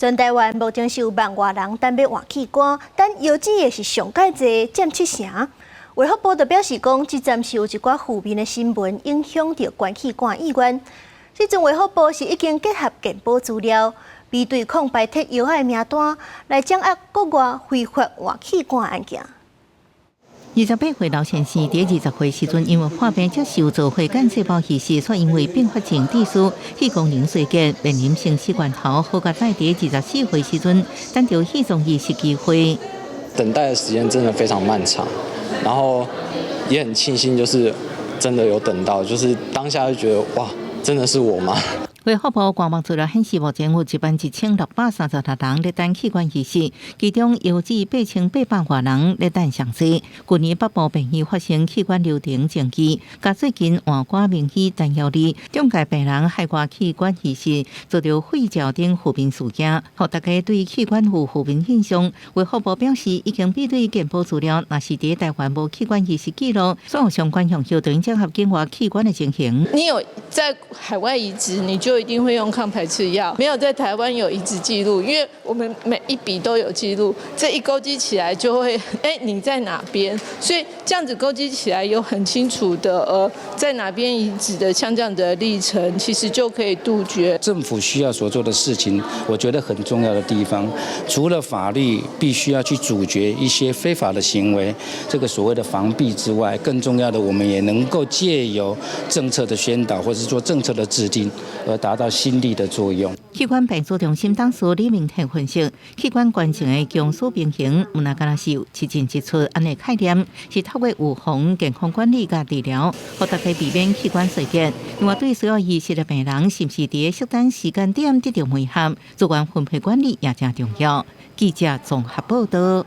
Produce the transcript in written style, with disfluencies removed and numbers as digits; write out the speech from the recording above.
全台灣目前是有萬外人等欲換器官，等藥子的是上蓋濟，佔七成。衛福部就表示講，這暫時有一寡負面的新聞影響著捐器官意願。這陣衛福部是已經結合健保資料，比對抗排斥藥仔的名單，來掌握國外非法換器官案件。28歲劉先生佇20歲時陣，因為患病接受造血幹細胞移植，卻因為併發症致死，肺功能衰竭，面臨生死關頭。好佳哉佇24歲時陣，等著肺臟移植機會。等待的時間真的非常漫長，然後也很慶幸，就是真的有等到，就是當下就覺得哇，真的是我嗎？衛福部官網資料顯示，目前有11,636人咧等器官移植，其中腰子8800外人咧等上濟。去年北部病院發生器官流程爭議，佮最近換肝名醫陳耀利中介病人海外器官移植，遭著肺照等負面事件，予大家對器官有負面印象。衛福部表示，已經比對健保資料，若是佇台灣無器官移植記錄，所有相關項目都應整合境外器官的情形。你有在海外移植，你就一定會用抗排斥藥。沒有在台灣有移植記錄，因為我們每一筆都有記錄，這一勾稽起來就會，哎，你在哪邊？所以這樣子勾稽起來有很清楚的，在哪邊移植的，像這樣的歷程，其實就可以杜絕。政府需要所做的事情，我覺得很重要的地方，除了法律必須要去阻絕一些非法的行為，這個所謂的防弊之外，更重要的，我們也能夠借由政策的宣導，或是做政策的制定，而達到心力的作用。器官病組中心董事李明天分析，器官捐贈的公私平衡，毋但干焦是一進一出按呢概念，是透過預防、健康管理佮治療，予大家避免器官衰竭。另外，對需要移植的病人，是毋是佇適當時間點得著媒合，資源分配管理也誠重要。記者綜合報道。